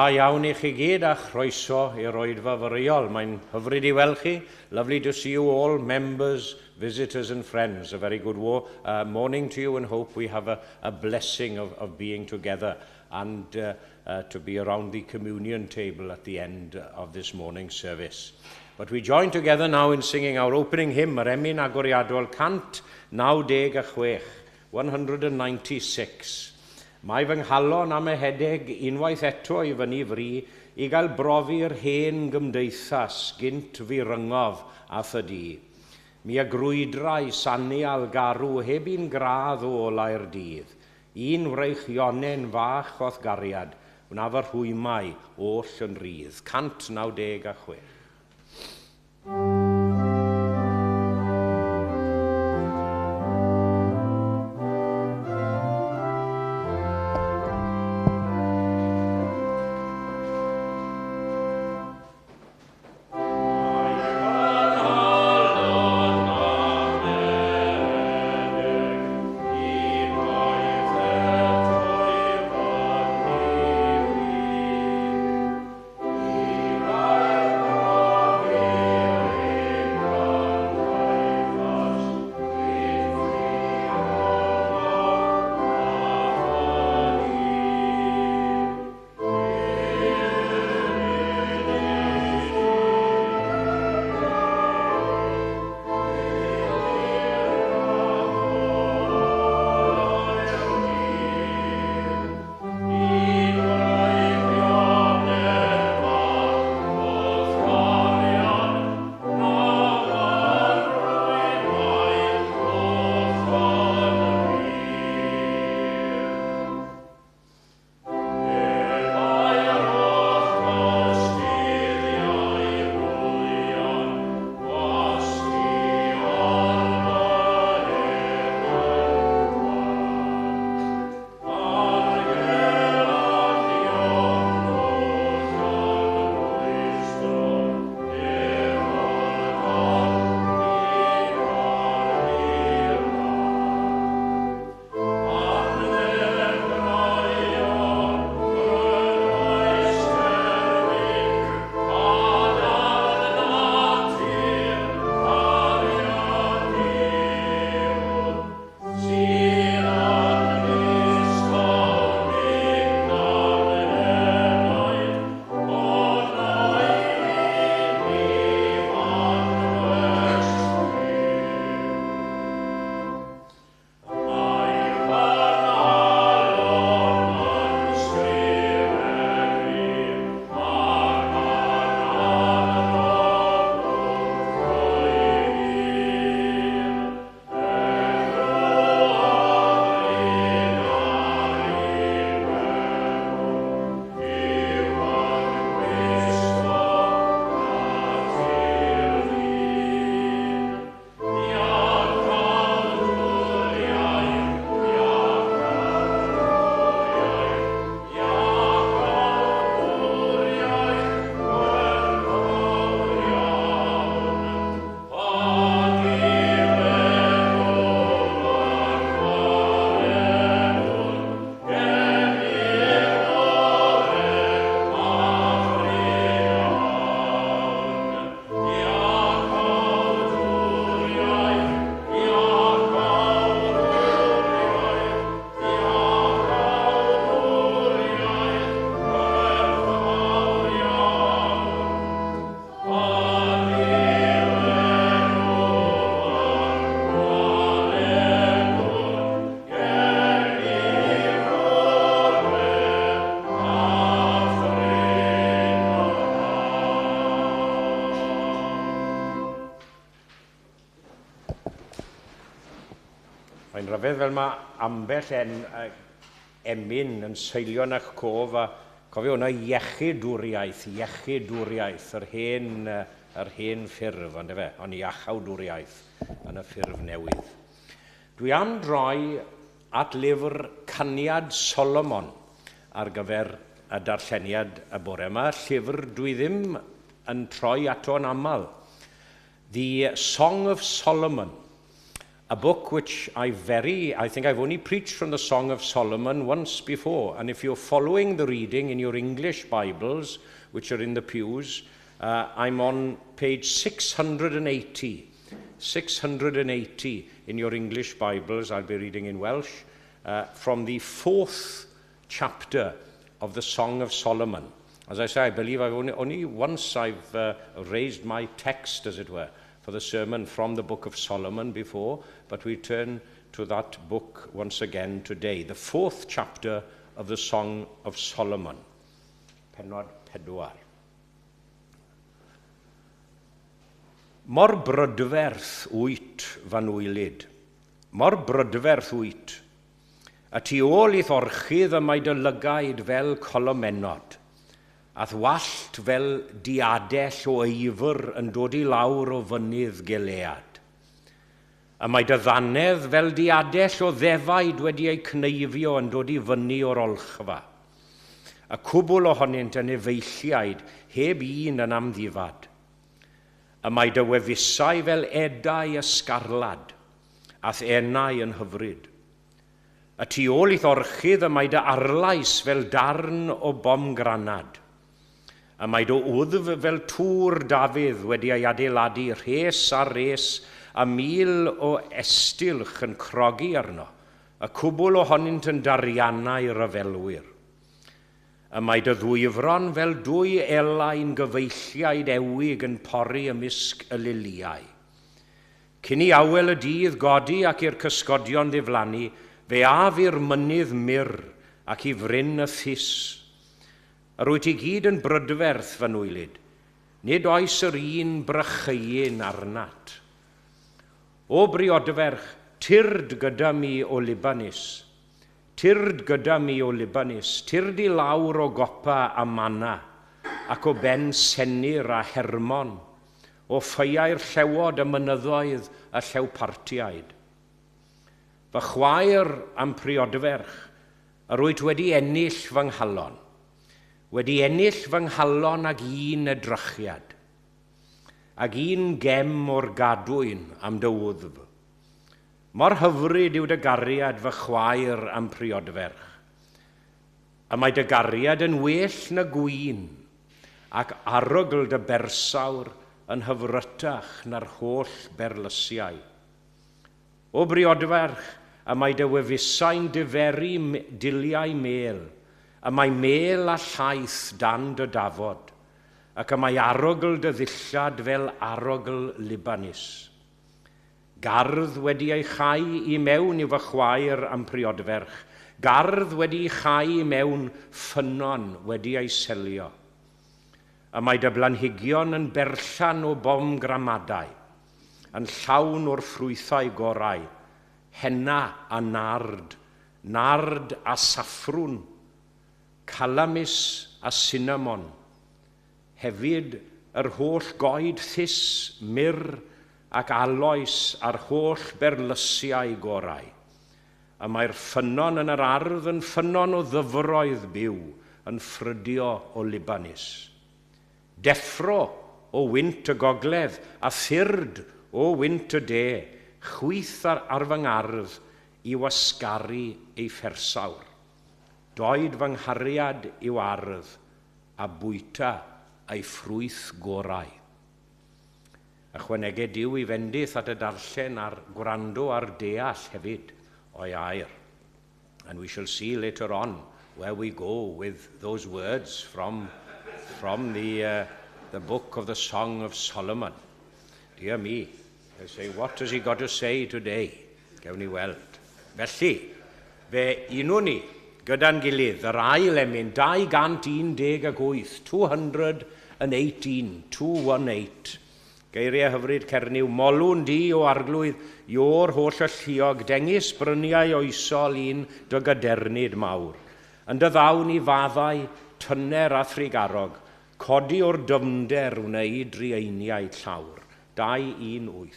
Da iawn i chi gyd a chroeso i'r oedfa foreol. Mae'n hyfryd i weld chi. Lovely to see you all, members, visitors and friends. A very good morning to you and hope we have a blessing of being together and to be around the communion table at the end of this morning's service. But we join together now in singing our opening hymn, yr emyn agoriadol 196, 196. Mae fy nghalon am ehedeg unwaith eto i fyny fri i gael brofi'r hen gymdeithas gynt fi ryngof a thydi. Mi a grwydrai sanial garw heb un gradd o olau'r dydd. Un wreichionen fach o'th gariad, wna fy rhwymau oll yn rhydd. 196. Rhyfedd fel mae ambell emyn yn seilio yn eich cof a cofio hwnna iechydwriaeth, iechydwriaeth, yr hen ffurf, ond efe, ond iachawdwriaeth yn y ffurf newydd. Dwi am droi at lyfr Caniad Solomon ar gyfer y darlleniad y bore yma, llyfr dwi ddim yn troi ato'n aml. The Song of Solomon. A book which I think I've only preached from the Song of Solomon once before. And if you're following the reading in your English Bibles, which are in the pews, I'm on page 680. 680 in your English Bibles, I'll be reading in Welsh, from the 4th chapter of the Song of Solomon. As I say, I believe I've only once I've raised my text, as it were, for the sermon from the book of Solomon before, but we turn to that book once again today, the 4th chapter of the Song of Solomon. Pennod 4. Mor brydferth wyt fanwylyd, mor brydferth wyt, a tu ôl i'th orchudd y mae dy lygaid fel colomenod, a'th wallt fel diadell o eifr yn dod i lawr o fynydd Gilead. Y mae dy ddannedd fel diadell o ddefaid wedi eu cneifio yn dod i fyny o'r olchfa. Y cwbl ohonynt yn efeilliaid, heb un yn amddifad. Y mae dy wefusau fel edau ysgarlad, a'th enau yn hyfryd. Y tu ôl i'th orchudd y mae dy arlais fel darn o bomgranad. Y mae dy wddf fel tŵr Dafydd wedi ei adeiladu rhes ar res a 1,000 o estilch yn crogi arno, y cwbl ohonynt yn dariannau ryfelwyr. Y mae dy ddwyfron fel dwy elain gyfeilliaid ewig yn pori ymysg y liliau. Cyn i awel y dydd godi ac i'r cysgodion ddiflannu, fe af i'r mynydd mur ac i fryn y thys. Yr wyt i gyd yn brydferth fy nwylyd, nid oes yr un brycheuyn arnat. O briodferch, tyrd gyda mi o Libanus, tyrd gyda mi o Libanus, tyrd i lawr o gopa a Mana, ac o ben Senir a Hermon, o ffeuau'r llewod y mynyddoedd a llewpartiaid. Fy chwaer am priodferch, yr wyt wedi ennill fy nghalon, wedi ennill fy nghalon ag un edrychiad, ag un gem o'r gadwyn am dy wddf. Mor hyfryd yw dy gariad fy chwaer am priodferch. Y mae dy gariad yn well na gwin, ac arogl dy bersawr yn hyfrytach na'r holl berlysiau. O briodferch, y mae dy wefusau'n diferu diliau mel, y mae mel a llaeth dan dy dafod, ac y mae arogl dy ddillad fel arogl Libanus. Gardd wedi ei chau i mewn i fy chwaer am priodferch, gardd wedi ei chau i mewn ffynnon wedi ei selio. Y mae dy blanhigion yn berllan o bomgramadau, yn llawn o'r ffrwythau gorau, henna a nard, nard a saffrwn, calamus a cinnamon. Hefyd yr holl goed thys, myrr ac aloes a'r holl berlysiau gorau. Y mae'r ffynnon yn yr ardd yn ffynnon o ddyfroedd byw, yn ffrydio o Libanus. Deffro o wynt y gogledd a thyrd o wynt y de, chwyth ar fy ngardd i wasgaru ei phersawr. Doed fy nghariad i'w ardd a bwyta ei ffrwyth gorau. Ychwanegau Duw i fendith at y darllen a'r gwrando a'r deall hefyd o'i air. And we shall see later on where we go with those words from the book of the Song of Solomon. Dear me, they say, what has he got to say today? Gewn ni weld. Felly, fe unwn ni gyda'n gilydd, yr ail emyn, 218, 218, 218. Geiriau hyfryd Cernyw, molwn di o arglwydd, io'r holl alluog, dengys bryniau oesol un dy gadernid mawr. Yn dy ddawn i faddau, tyner a thrugarog, codi o'r dyfnder wneud drueiniau llawr. 218.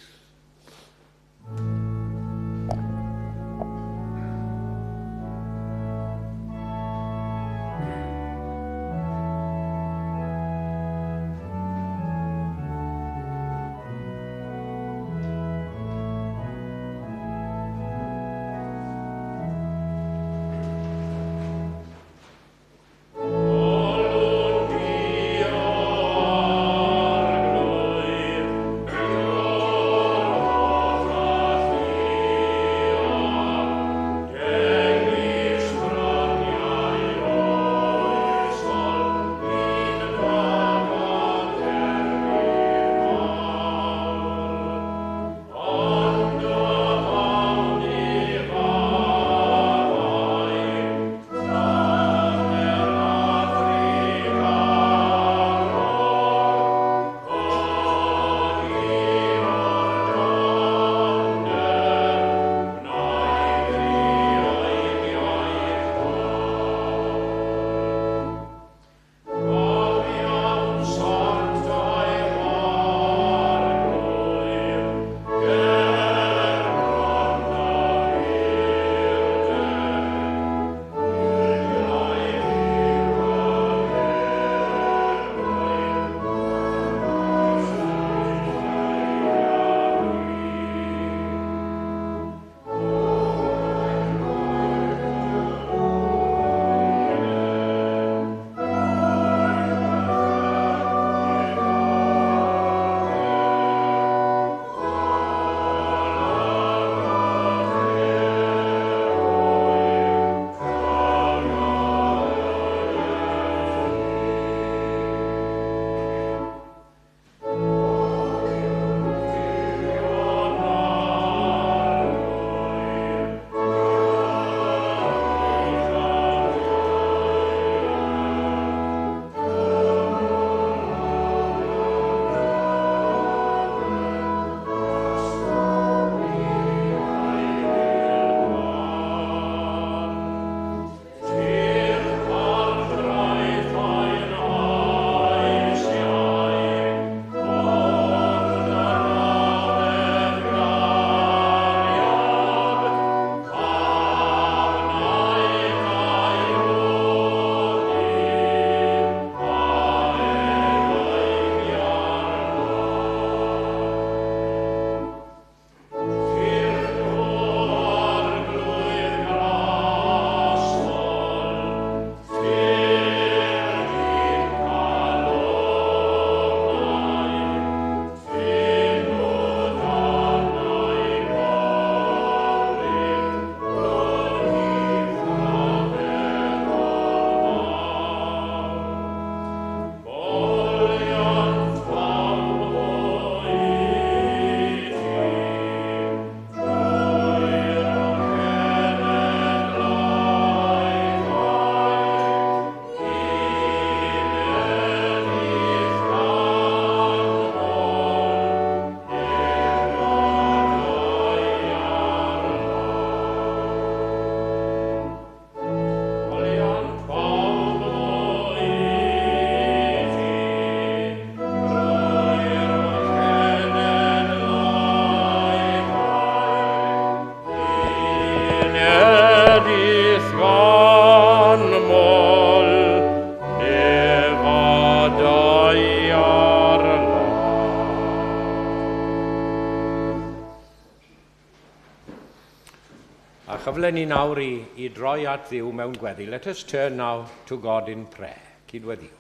A chyfle ni nawr i droi at Dduw mewn gweddi. Let us turn now to God in prayer. Cydweddiwn.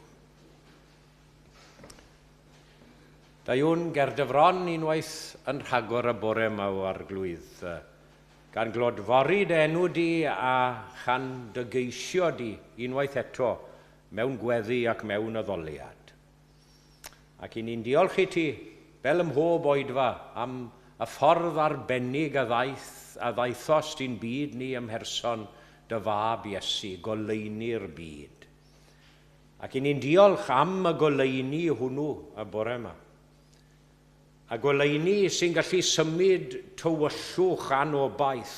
Daiwn ger dy fron unwaith yn rhagor y bore yma o Arglwydd, gan glodfori dy enw di a chan dy geisio di unwaith eto mewn gweddi ac mewn addoliad. Ac i ni'n diolch i ti, fel ym mhob oedfa, am y ffordd arbennig a ddaethost i'n byd ni ym mherson dy fab Iesu, goleuni'r byd. Ac i ni'n diolch am y goleuni hwnnw y bore yma. A goleuni sy'n gallu symud tywyllwch anobaith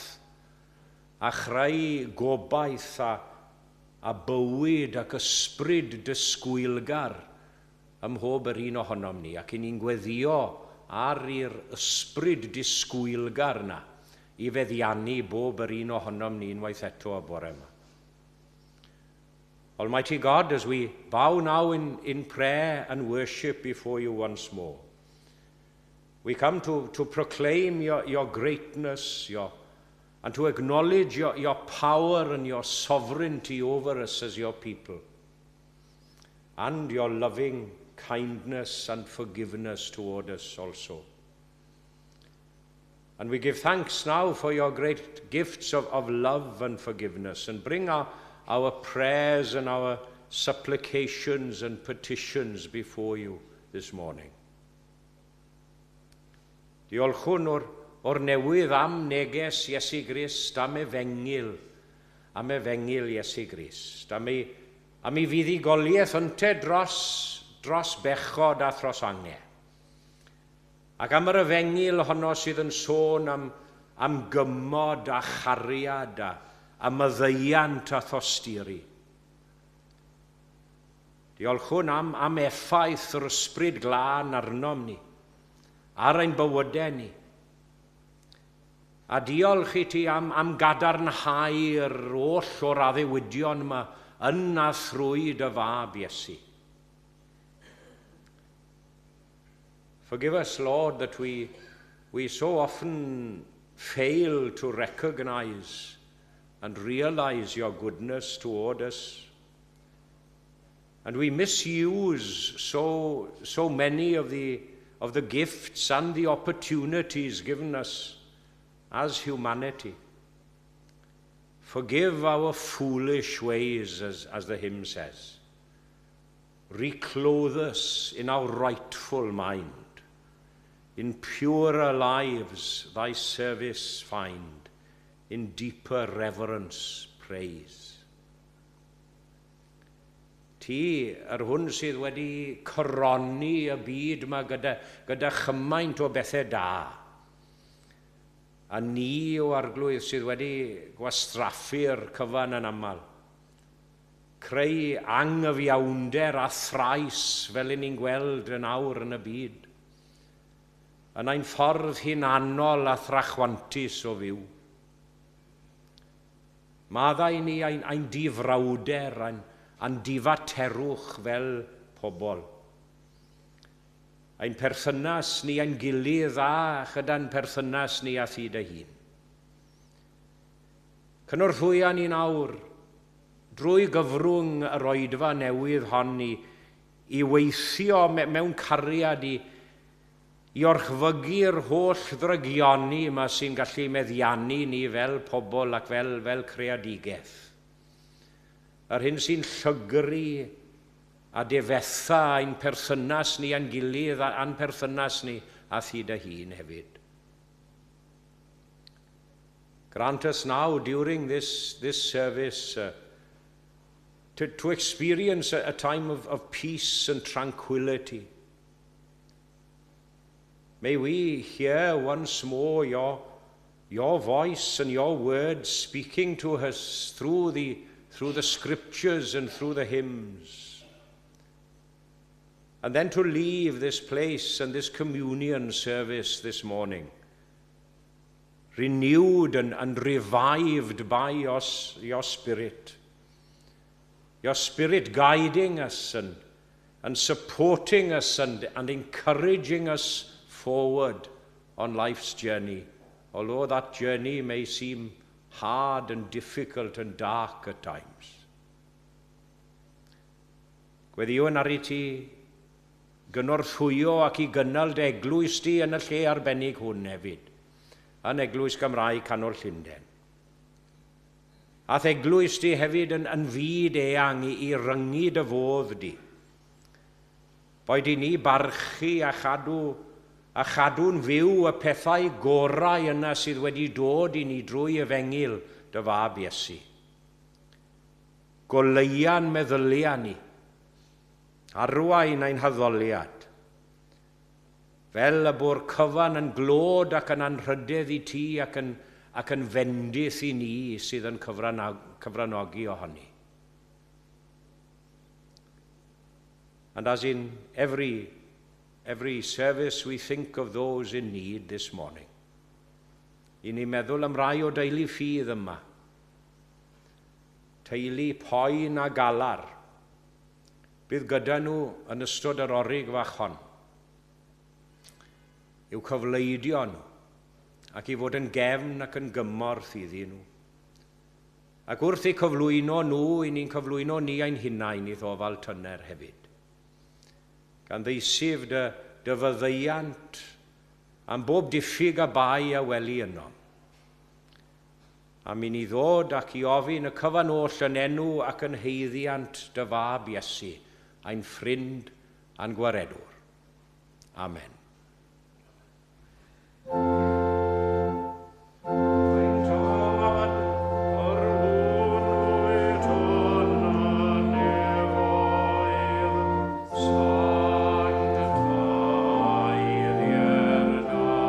a chreu gobaith a bywyd ac ysbryd dysgwylgar ym mhob yr un ohonom ni. Ac i ni'n gweddio ar i'r ysbryd disgwylgar yna i feddiannu bob yr un ohonom ni unwaith eto y bore yma. Almighty God, as we bow now in prayer and worship before you once more, we come to proclaim your greatness, and to acknowledge your power and your sovereignty over us as your people, and your loving kindness and forgiveness toward us also. And we give thanks now for your great gifts of love and forgiveness, and bring our prayers and our supplications and petitions before you this morning. Diolchwn o'r newydd am neges Iesu Grist, am efengyl Iesu Grist, am ei fuddugoliaeth ynte dros bechod a thros angau. Ac am yr efengyl honno sydd yn sôn am gymod a chariad a maddeuant a thosturi. Diolchwn am effaith yr Ysbryd Glân arnom ni, ar ein bywydau ni. A diolch i ti am gadarnhau'r oll o'r addewidion yma yn a thrwy dy fab Iesu. Forgive us, Lord, that we so often fail to recognize and realize your goodness toward us. And we misuse so many of the gifts and the opportunities given us as humanity. Forgive our foolish ways, as the hymn says. Reclothe us in our rightful mind. In purer lives thy service find. In deeper reverence praise. Ti, yr hwn sydd wedi coroni y byd yma gyda chymaint o bethau da. A ni o Arglwydd sydd wedi gwastraffu'r cyfan yn aml. Creu anghyfiawnder a thrais fel 'yn ni'n gweld yn awr yn y byd. Yn ein ffordd hunanol a thrachwantus o fyw. Maddau ni ein difrawder, ein difaterwch fel pobl. Ein perthynas ni ein gilydd a chyda'n perthynas ni â thi dy hun. Cynorthwya ni'n awr drwy gyfrwng yr oedfa newydd hon i weithio mewn cariad i orchfygu'r holl ddrygioni yma sy'n gallu meddiannu ni fel pobl ac fel creadigaeth. Yr hyn sy'n llygru a difetha ein perthynas ni a'n gilydd a'n perthynas ni a thi dy hun hefyd. Grant us now during this service to experience a time of peace and tranquility. May we hear once more your voice and your words speaking to us through the scriptures and through the hymns. And then to leave this place and this communion service this morning, renewed and revived by your Spirit. Your Spirit guiding us and supporting us and encouraging us forward on life's journey, although that journey may seem hard and difficult and dark at times. Gweddïwn ar i ti gynorthwyo ac i gynnal dy eglwys di yn y lle arbennig hwn hefyd, yn Eglwys Gymraeg Canol Llundain. A'th eglwys di hefyd yn fyd eang i ryngu dy fodd di. Boed i ni barchu a chadw'n fyw y pethau gorau yna sydd wedi dod i ni drwy efengyl dy fab Iesu. Goleua'n meddyliau ni, arwain ein haddoliad, fel y bo'r cyfan yn glod ac yn anrhydedd i ti ac yn fendith i ni sydd yn cyfranogi ohoni. And as in every service, we think of those in need this morning. I ni meddwl am rai o deulu ffydd yma. Teulu poen a galar. Bydd gyda nhw yn ystod yr orig fach hon. I'w cofleidio nhw ac i fod yn gefn ac yn gymorth iddyn nhw. Ac wrth eu cyflwyno nhw, i ni'n cyflwyno ni ein hunain i'th ofal tyner hefyd. Gan ddeisyf dy faddeuant am bob diffyg a bai a weli yno. Am i ni ddod ac i ofyn y cyfan oll yn enw ac yn haeddiant dy fab Iesu, ein ffrind a'n gwaredwr. Amen. Ein Tad, yr hwn wyt yn y nefoedd, sancteiddier dy enw, deled dy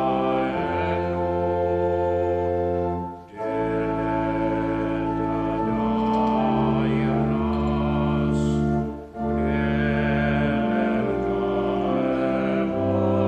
deyrnas, gwneler dy ewyllys, megis yn y nef, felly ar y ddaear hefyd. Dyro i ni heddiw ein bara. A maddau i ni ein dyledion, fel y maddeuwn ninnau i'n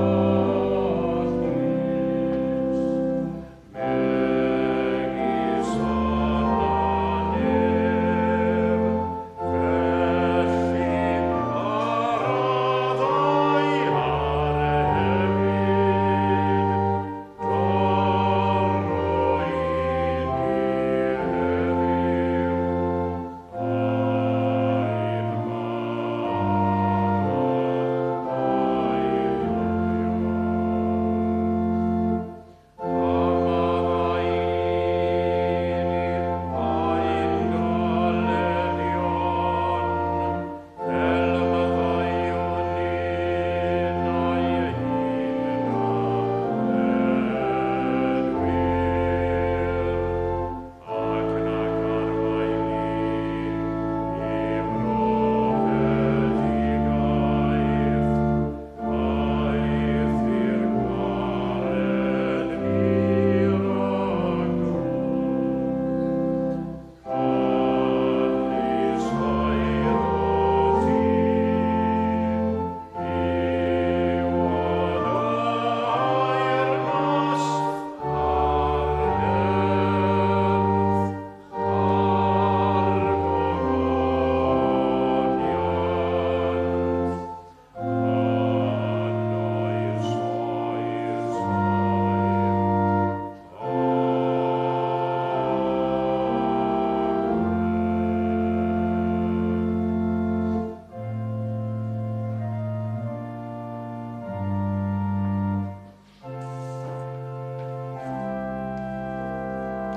dyledwyr. Ac nac arwain ni i brofedigaeth, eithr gwared ni rhag drwg. Canys eiddo ti yw y deyrnas a'r nerth a'r gogoniant yn oes oesau. Amen.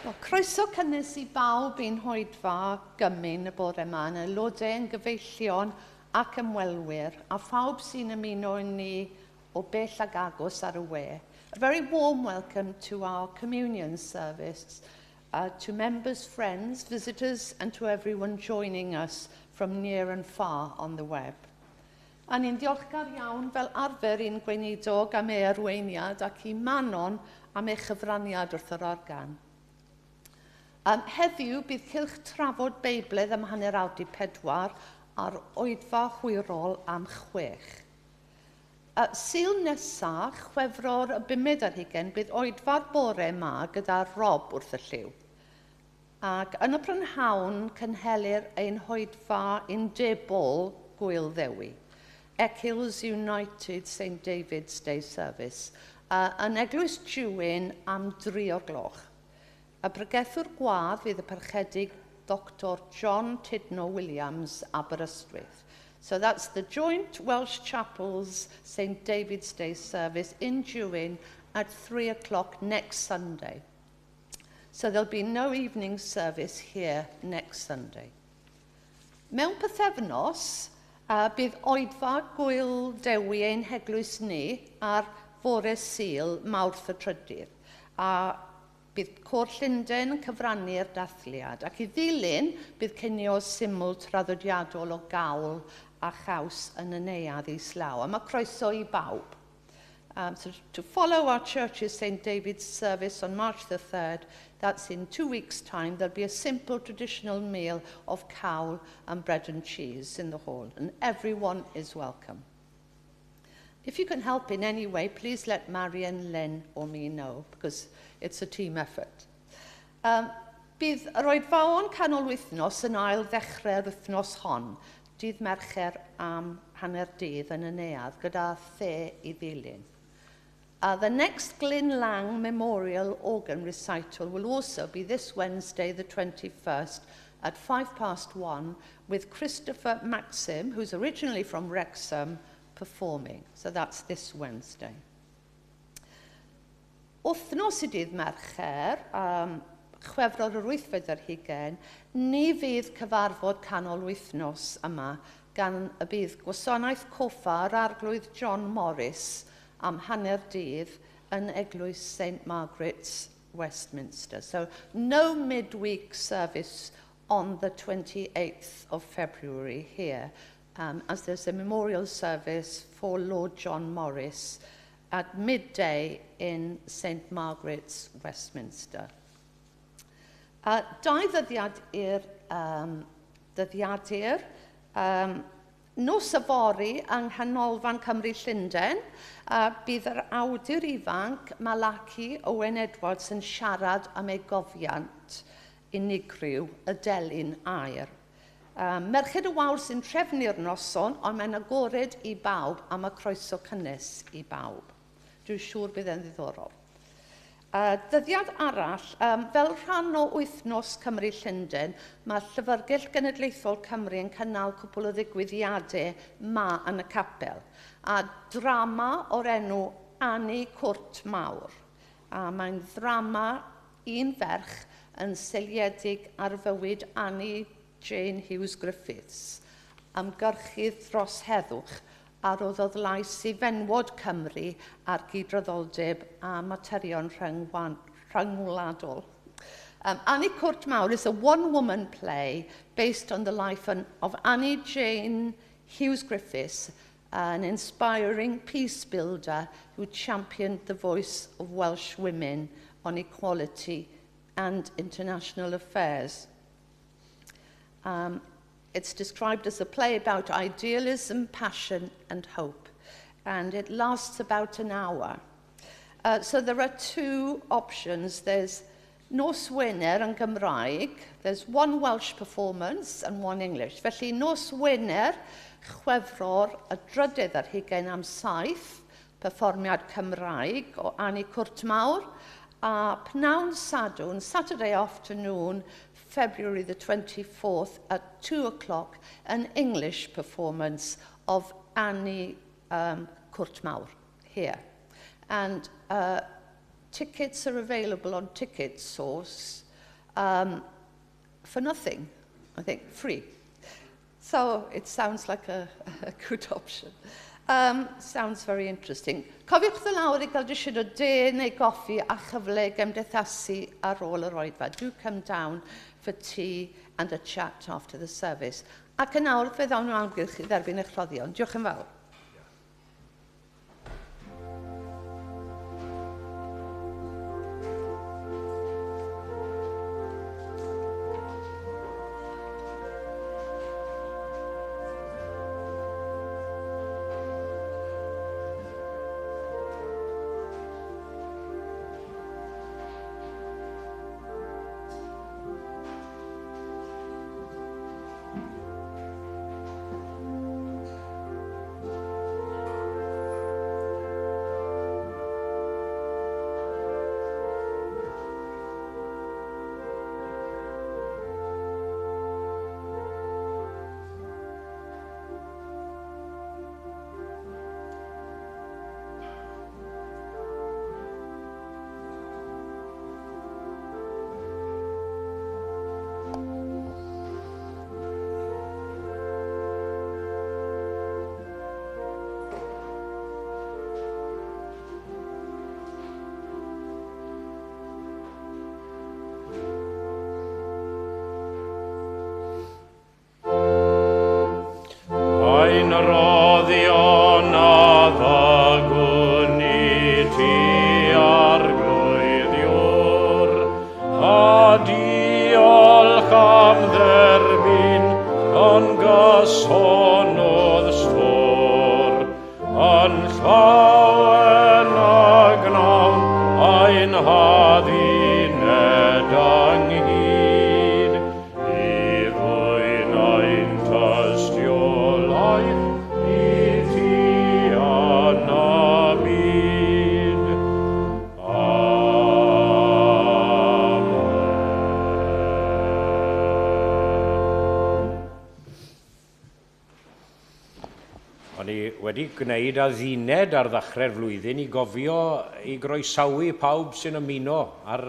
Wel, croeso cynnes i bawb i'n hoedfa gymun y bore yma, yn aelodau, yn gyfeillion ac ymwelwyr, a phawb sy'n ymuno â ni o bell ag agos ar y we. A very warm welcome to our communion service, to members, friends, visitors, and to everyone joining us from near and far on the web. A ni'n ddiolchgar iawn fel arfer i'n gweinidog am ei arweiniad ac i Manon am ei chyfraniad wrth yr organ. Heddiw bydd cylch trafod Beiblaidd am 3:30 a'r oedfa hwyrol am 6. Sul nesaf, Chwefror y 25, bydd oedfa'r bore yma gyda Rob wrth y llyw. Ac yn y prynhawn cynhelir ein hoedfa undebol. Gwyl Ddewi. Eccles United St David's Day Service yn Eglwys Jewin am 3 o'r gloch. Y bregethwr gwadd fydd y parchedig Dr John Tudno Williams, Aberystwyth. So that's the Joint Welsh Chapels St David's Day service in Jewin at 3 o'clock next Sunday. So there'll be no evening service here next Sunday. Mewn pythefnos, bydd oedfa Gwyl Dewi ein heglwys ni ar fore Sul, Mawrth y trydydd. A bydd Côr Llundain yn cyfrannu'r dathliad ac i ddilyn bydd cinio syml traddodiadol o gawl a chaws yn y neuadd islaw. A mae croeso i bawb. So to follow our church's St David's service on March the 3rd, that's in 2 weeks' time, there'll be a simple traditional meal of cawl and bread and cheese in the hall, and everyone is welcome. If you can help in any way, please let Marion, Lynn or me know, because it's a team effort. Bydd yr oedfaon canol wythnos yn ail ddechrau'r wythnos hon, dydd Mercher am hanner dydd yn y neuadd, gyda the i ddilyn. The next Glyn Lang Memorial Organ Recital will also be this Wednesday, the 21st, at 1:05, with Christopher Maxim, who's originally from Wrexham, performing. So that's this Wednesday. Wythnos i dydd Mercher, Chwefror yr wythfed ar hugain, ni fydd cyfarfod canol wythnos yma gan y bydd gwasanaeth coffa yr arglwydd John Morris am hanner dydd yn Eglwys St Margaret's, Westminster. So no midweek service on the 28th of February here, as there's a memorial service for Lord John Morris at midday in St Margaret's, Westminster. Dau ddyddiad i'r dyddiadur. Nos yfory yng Nghanolfan Cymru Llundain, bydd yr awdur ifanc Malaki Owen Edwards yn siarad am ei gofiant unigryw, Y Delyn Aur. Merched y Wawr sy'n trefnu'r noson, ond mae'n agored i bawb a mae croeso cynnes i bawb. Dwi'n siŵr bydd e'n ddiddorol. Dyddiad arall, fel rhan o wythnos Cymru Llundain, mae Llyfrgell Genedlaethol Cymru yn cynnal cwpl o ddigwyddiadau ma yn y capel. A drama o'r enw Annie Cwrt Mawr. A mae'n ddrama un ferch yn seiliedig ar fywyd Annie Jane Hughes Griffiths, ymgyrchydd dros heddwch a roddodd lais i fenwod Cymru ar gydraddoldeb a materion rhyngwladol. Annie Cwrt Mawr is a one-woman play based on the life of Annie Jane Hughes Griffiths, an inspiring peace builder who championed the voice of Welsh women on equality and international affairs. It's described as a play about idealism, passion, and hope. And it lasts about an hour. So there are two options. There's nos Wener yn Gymraeg. There's one Welsh performance and one English. Felly nos Wener, Chwefror, y drydydd ar hugain am 7, perfformiad Cymraeg o Annie Cwrt Mawr, a pnawn Sadwrn, Saturday afternoon, February the 24th at 2 o'clock, an English performance of Annie Cwrt Mawr here. And tickets are available on Ticket Source for nothing, I think, free. So it sounds like a good option. Sounds very interesting. Cofiwch ddod lawr i gael disied o de neu goffi a chyfle gymdeithasu ar ôl yr oedfa. Do come down for tea and a chat after the service. Ac yn awr, fe ddawn nhw amgylch i dderbyn eich rhoddion. Diolch yn fawr. O'n i wedi gwneud adduned ar ddechrau'r flwyddyn i gofio i groesawu pawb sy'n ymuno ar,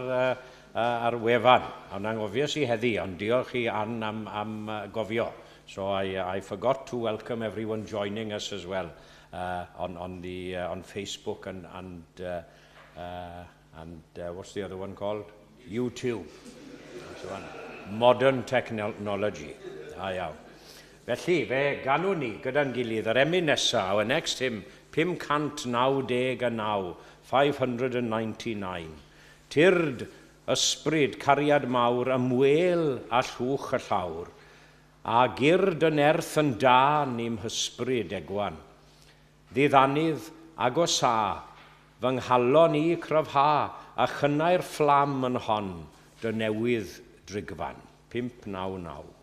ar wefan. Ond anghofies i heddi, ond diolch i Ann am gofio. So I forgot to welcome everyone joining us as well on Facebook and what's the other one called? YouTube. So on. Modern technology. Da iawn. Felly, fe ganwn ni gyda'n gilydd yr emyn nesaf, our next hymn, 599, 599. Tyrd ysbryd cariad mawr ymwel â llwch y llawr, a gyr dy nerth yn dân i'm hysbryd egwan. Ddiddanydd agosa, fy nghalon i cryfha, a chynnau'r fflam yn hon, dy newydd drigfan. 599.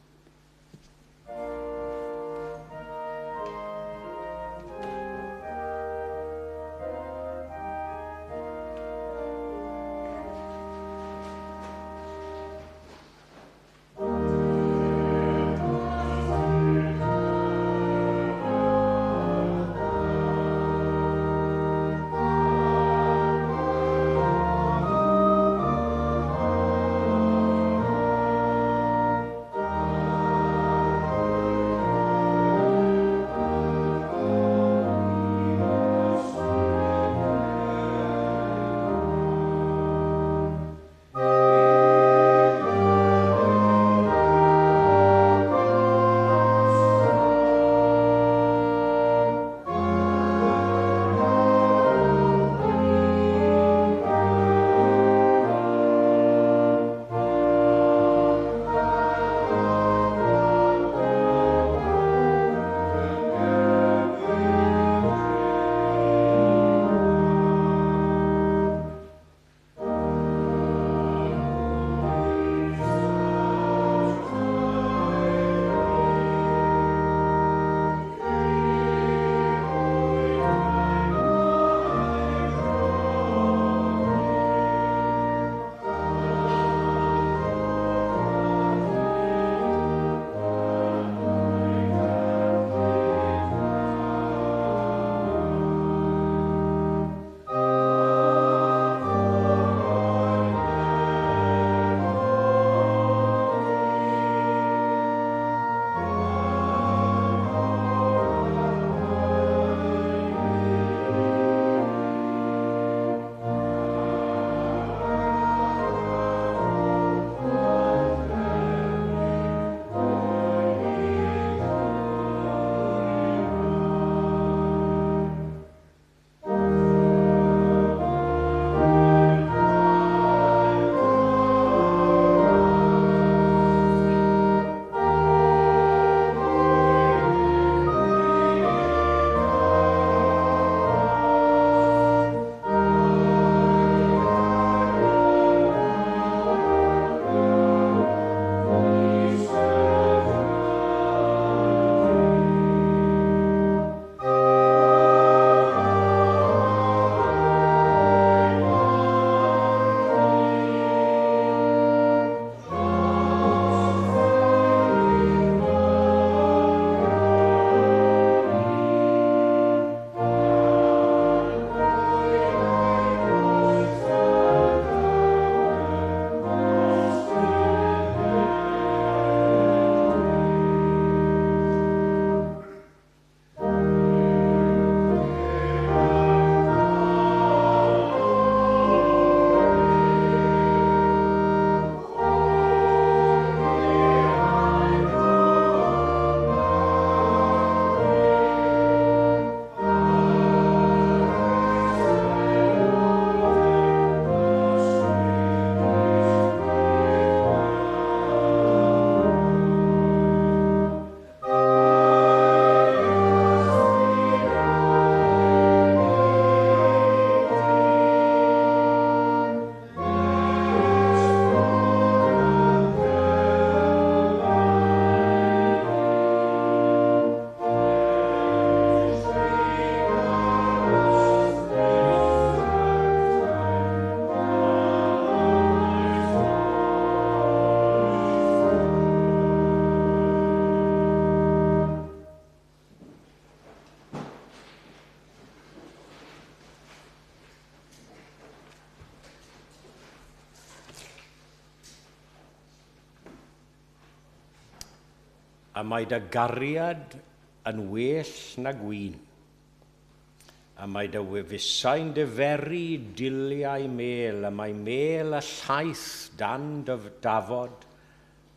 A mae dy gariad yn well na gwin. A mae dy wefusau'n diferu diliau mêl, a mae mêl a llaeth dan dy dafod,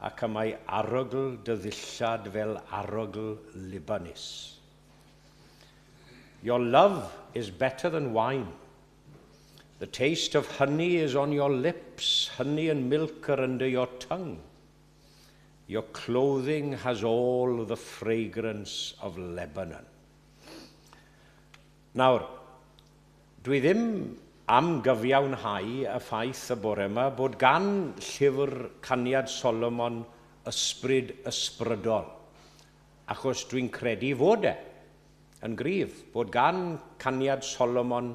ac y mae arogl dy ddillad fel arogl Libanus. Your love is better than wine. The taste of honey is on your lips, honey and milk are under your tongue. Your clothing has all the fragrance of Lebanon. Nawr, dwi ddim am gyfiawnhau y ffaith y bore yma bod gan llyfr Caniad Solomon ysbryd ysbrydol, achos dwi'n credu fod e yn gryf, bod gan Caniad Solomon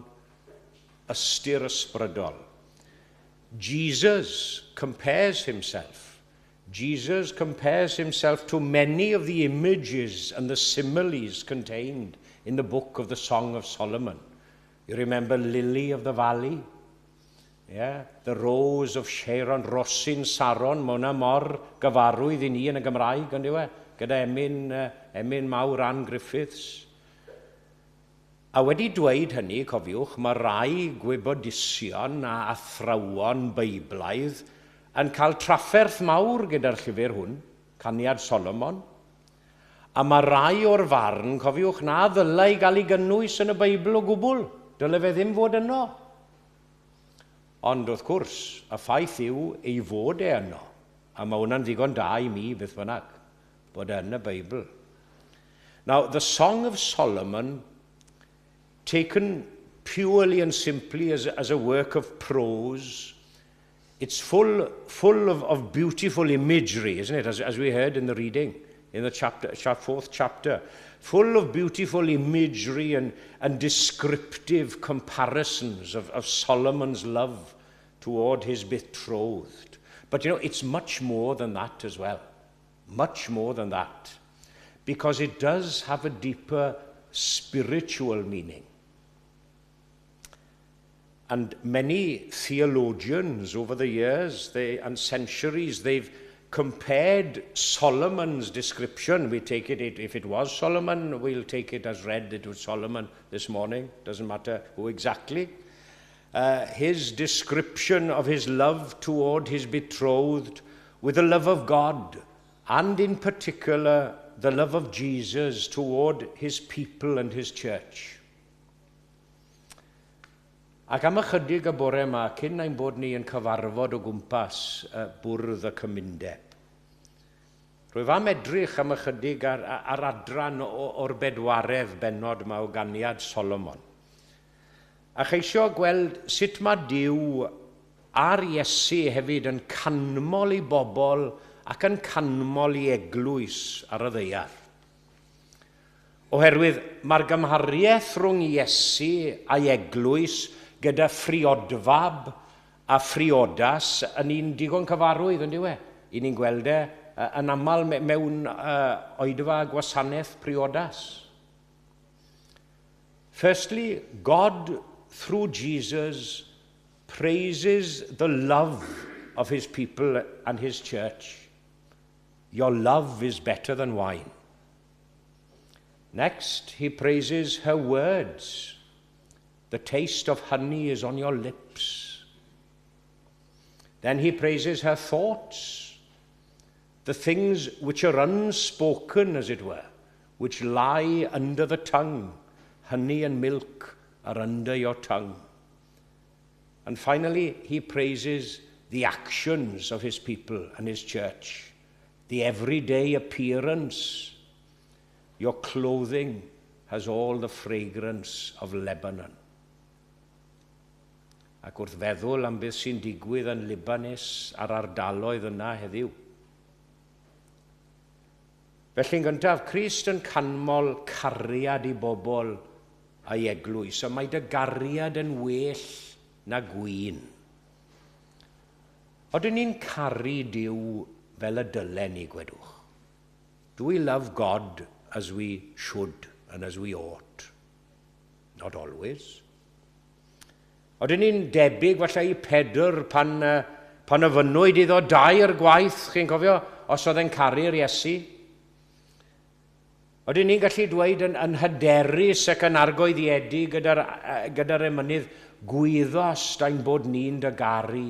ystyr ysbrydol. Jesus compares himself. Jesus compares himself to many of the images and the similes contained in the book of the Song of Solomon. You remember Lily of the Valley? Yeah? The Rose of Sharon, Rosyn Saron, mae hwnna mor gyfarwydd i ni yn y Gymraeg, on'd yw e? Gyda emyn mawr Ann Griffiths. A wedi dweud hynny, cofiwch, mae rai gwybodusion a athrawon Beiblaidd yn cael trafferth mawr gyda'r llyfr hwn, Caniad Solomon. A mae rai o'r farn, cofiwch, na ddylai gael ei gynnwys yn y Beibl o gwbl. Dyle fe ddim fod yno. Ond wrth gwrs, y ffaith yw ei fod e yno. A mae hwnna'n ddigon da i mi, beth bynnag, bod e yn y Beibl. Now, the Song of Solomon, taken purely and simply as a work of prose, it's full of beautiful imagery, isn't it? As we heard in the reading, in the fourth chapter. Full of beautiful imagery and descriptive comparisons of Solomon's love toward his betrothed. But it's much more than that as well. Much more than that. Because it does have a deeper spiritual meaning. And many theologians over the years and centuries, they've compared Solomon's description. We take it, if it was Solomon, we'll take it as read it was Solomon this morning. Doesn't matter who exactly. His description of his love toward his betrothed with the love of God, and in particular, the love of Jesus toward his people and his church. Ac am ychydig y bore yma, cyn ein bod ni yn cyfarfod o gwmpas bwrdd y cymundeb, rwyf am edrych am ychydig ar adran o'r bedwaredd bennod yma o Ganiad Solomon. A cheisio gweld sut mae Duw a'r Iesu hefyd yn canmol i bobl ac yn canmol i eglwys ar y ddaear. Oherwydd mae'r gymhariaeth rhwng Iesu a'i eglwys gyda phriodfab a phriodas yn un digon cyfarwydd, on'd yw e? I ni'n gweld e yn aml mewn oedfa gwasanaeth priodas. Firstly, God, through Jesus, praises the love of his people and his church. Your love is better than wine. Next, he praises her words. The taste of honey is on your lips. Then he praises her thoughts, the things which are unspoken, as it were, which lie under the tongue. Honey and milk are under your tongue. And finally, he praises the actions of his people and his church, the everyday appearance. Your clothing has all the fragrance of Lebanon. Ac wrth feddwl am beth sy'n digwydd yn Libanus a'r ardaloedd yna heddiw. Felly'n gyntaf, Crist yn canmol cariad i bobl a'i eglwys, a mae dy gariad yn well na gwin. Odyn ni'n caru Duw fel y dylen ni, gwedwch? Do we love God as we should and as we ought? Not always. Odyn ni'n debyg falle i Pedr pan ofynnwyd iddo dair gwaith, chi'n cofio, os oedd e'n caru'r Iesu? Oedden ni'n gallu dweud yn, yn hyderus ac yn argoeddiedig gyda'r gyda emynydd gwyddost ein bod ni'n dy garu.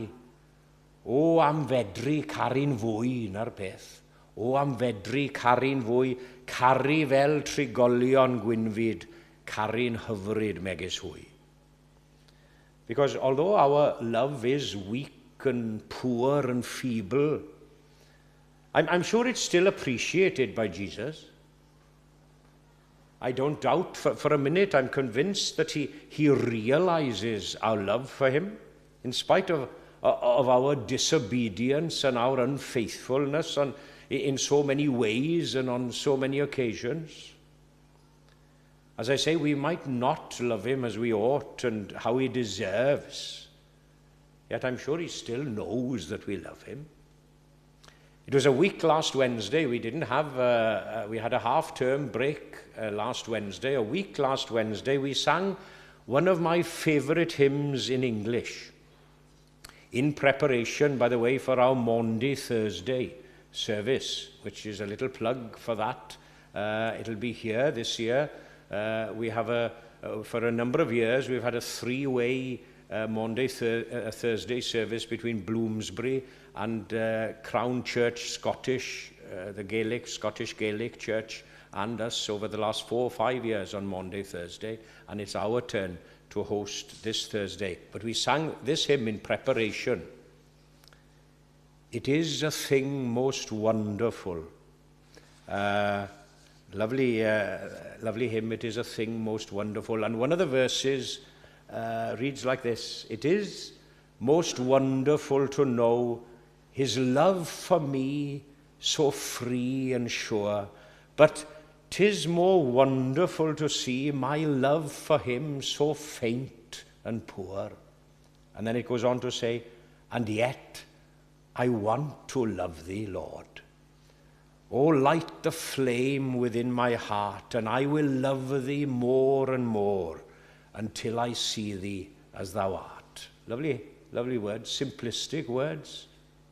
O am fedru caru'n fwy na'r peth. O am fedru caru'n fwy, caru fel trigolion gwynfyd, caru'n hyfryd megis hwy. Because although our love is weak and poor and feeble, I'm sure it's still appreciated by Jesus. I don't doubt for a minute, I'm convinced that he realizes our love for him, in spite of our disobedience and our unfaithfulness in so many ways and on so many occasions. As I say, we might not love him as we ought and how he deserves, yet I'm sure he still knows that we love him. It was a week last Wednesday. We didn't have, we had a half-term break last Wednesday. A week last Wednesday, we sang one of my favourite hymns in English, in preparation, by the way, for our Maundy Thursday service, which is a little plug for that. It'll be here this year. For a number of years, we've had a three-way Maundy Thursday service between Bloomsbury and Crown Church Scottish, the Gaelic, Scottish Gaelic Church, and us over the last 4 or 5 years on Maundy Thursday, and it's our turn to host this Thursday. But we sang this hymn in preparation. It is a thing most wonderful. Lovely hymn, "It is a thing most wonderful." And one of the verses reads like this: "It is most wonderful to know his love for me so free and sure. But 'tis more wonderful to see my love for him so faint and poor." And then it goes on to say, "And yet I want to love thee, Lord. Oh, light the flame within my heart, and I will love thee more and more until I see thee as thou art." Lovely, lovely words, simplistic words,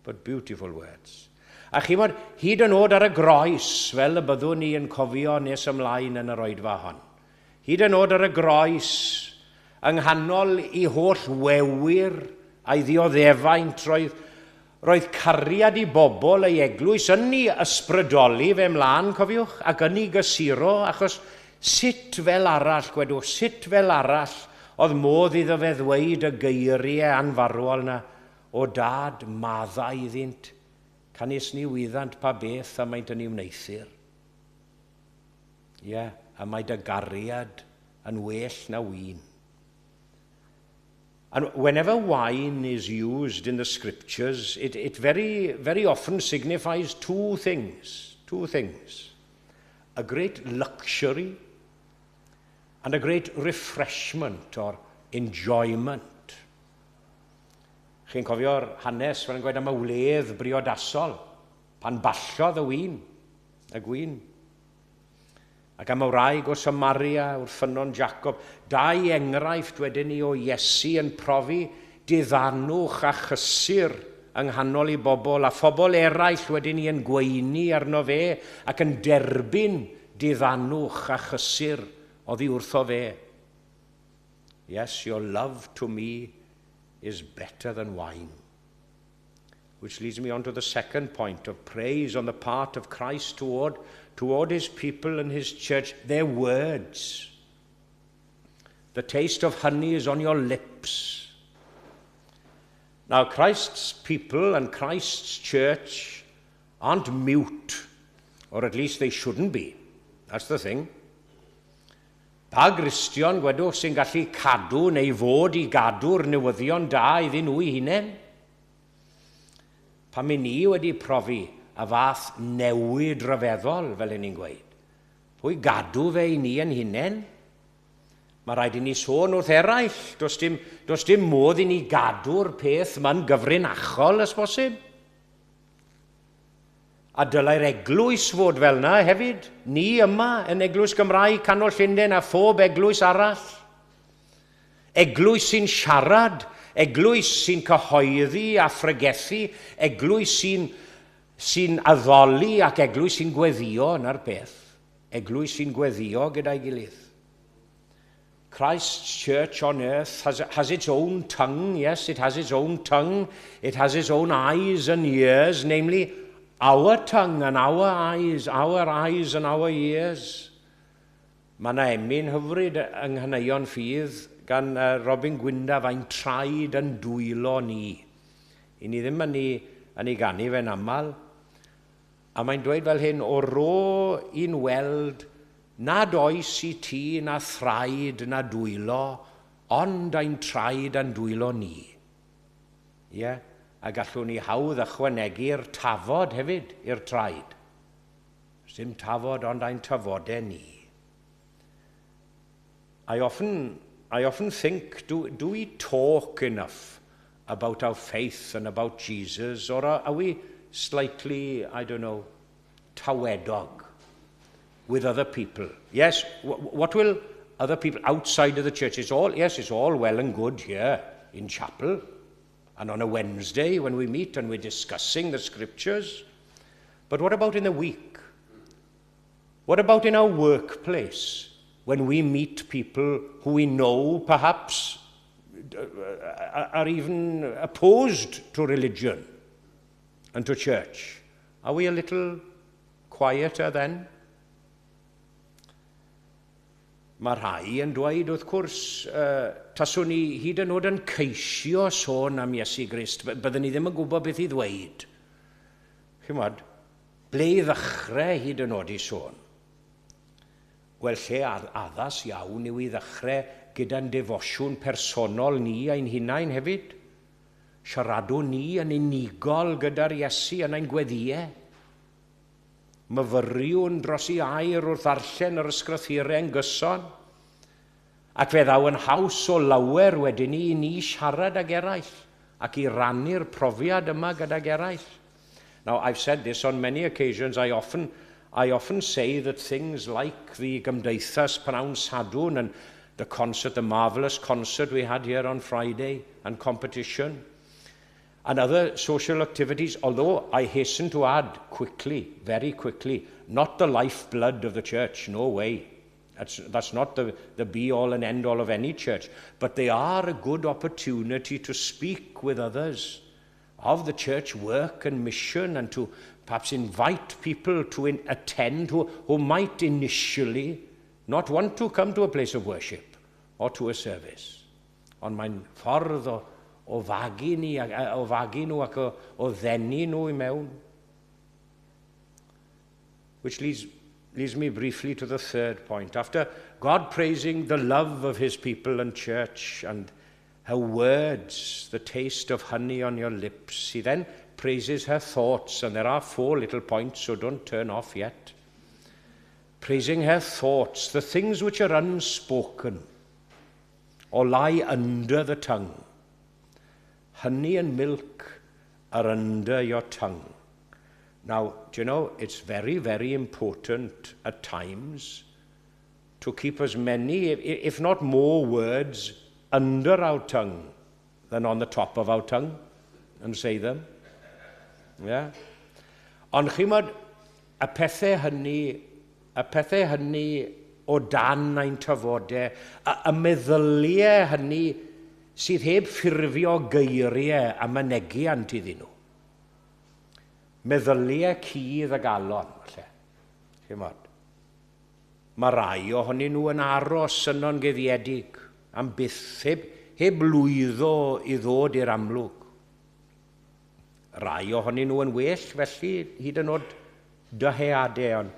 but beautiful words. A chi'mod, hyd yn oed ar y groes, fel y byddwn ni yn cofio nes ymlaen yn yr oedfa hon. Hyd yn oed ar y groes, yng nghanol ei holl wewyr a'i ddioddefaint, roedd cariad i bobl ei eglwys yn ei ysbrydoli fe ymlaen, cofiwch, ac yn ei gysuro, achos sut fel arall, gwedwch, sut fel arall oedd modd iddo fe ddweud y geiriau anfarwol 'na, "O Dad, maddau iddynt, canys ni wyddant pa beth y maent yn ei wneuthur"? Ie, yeah, a mae dy gariad yn well na win. And whenever wine is used in the scriptures, it very, very often signifies two things. Two things. A great luxury and a great refreshment or enjoyment. Chi'n cofio'r hanes fel yn gweud am y wledd briodasol, pan ballodd y win, y gwin. Ac am y wraig o Samaria wrth ffynnon Jacob. Dau enghraifft wedyn ni o Iesu yn profi diddanwch a chysur yng nghanol i bobl, a phobl eraill wedyn ni yn gweini arno fe ac yn derbyn diddanwch a chysur oddi wrtho fe. Yes, your love to me is better than wine. Which leads me on to the second point of praise on the part of Christ toward his people and his church, their words. The taste of honey is on your lips. Now, Christ's people and Christ's church aren't mute, or at least they shouldn't be. That's the thing. Pa Gristion, gwedwch, sy'n gallu cadw neu fod i gadw'r newyddion da iddyn nhw eu hunain? Pan ni wedi profi y fath newid rhyfeddol, fel ni'n gweud. Pwy gadw fe i ni yn hunain? Mae rhaid i ni sôn wrth eraill. Does dim modd i ni gadw'r peth ma'n gyfrinachol, os bosib. A dylai'r eglwys fod fel yna hefyd. Ni yma yn Eglwys Gymraeg Canol Llundain a phob eglwys arall. Eglwys sy'n siarad, eglwys sy'n cyhoeddi a phregethu, eglwys sy'n addoli ac eglwys sy'n gweddio 'na'r peth. Eglwys sy'n gweddio gyda'i gilydd. Christ's church on earth has its own tongue. Yes, it has its own tongue. It has its own eyes and ears, namely our tongue and our eyes and our ears. Mae yna emyn hyfryd yng Nghaneuon Ffydd gan Robin Gwyndaf, "Ein traed a'n dwylo ni." I ni ddim yn ei ganu fe'n aml. A mae'n dweud fel hyn, "O ro i'n weld nad oes i ti na thraed na dwylo, ond ein traed a'n dwylo ni." Ie, yeah? A gallwn ni hawdd ychwanegu'r tafod hefyd i'r traed. Sim tafod ond ein tafodau ni. I often think, do we talk enough about our faith and about Jesus, or are we slightly, I don't know, tawedog with other people? Yes, what will other people outside of the church? Yes, it's all well and good here in chapel and on a Wednesday when we meet and we're discussing the scriptures. But what about in the week? What about in our workplace when we meet people who we know perhaps are even opposed to religion and to church? Are we a little quieter then? Mae rhai yn dweud, wrth gwrs, taswn ni hyd yn oed yn ceisio sôn am Iesu Grist, byddwn ni ddim yn gwybod beth i ddweud. Chimod, ble i ddechrau hyd yn oed i sôn? Wel, lle addas iawn yw i ddechrau gyda'n defosiwn personol ni ein hunain hefyd. Siaradwn ni yn unigol gyda'r Iesu yn ein gweddïau. Myfyriwn dros ei air wrth ddarllen yr ysgrythurau yn gyson. Ac fe ddaw yn haws o lawer wedyn ni i ni siarad ag eraill ac i rannu'r profiad yma gydag eraill. Now, I've said this on many occasions. I often say that things like the Gymdeithas Pnawn Sadwrn and the concert, the marvellous concert we had here on Friday and competition, and other social activities, although I hasten to add quickly, very quickly, not the lifeblood of the church, no way. That's not the be-all and end-all of any church. But they are a good opportunity to speak with others of the church work and mission and to perhaps invite people to attend who might initially not want to come to a place of worship or to a service. Ond mae'n ffordd o fagu ni, o fagu nhw ac o ddenu nhw i mewn. Which leads me briefly to the third point. After God praising the love of his people and church and her words, the taste of honey on your lips, he then praises her thoughts, and there are four little points, so don't turn off yet. Praising her thoughts, the things which are unspoken or lie under the tongue. Honey and milk are under your tongue. Now, do you know, it's very, very important at times to keep as many, if not more, words under our tongue than on the top of our tongue and say them. Yeah? Ond chimod, y pethau hynny o dan ein tafodau, y meddyliau hynny sydd heb ffurfio geiriau a mynegiant iddyn nhw. Meddyliau cudd y galon, falle. Chimod. Mae rai ohonyn nhw yn aros yno'n guddiedig am byth, heb lwyddo i ddod i'r amlwg. Rai ohonyn nhw yn well, felly, hyd yn oed dyheadau.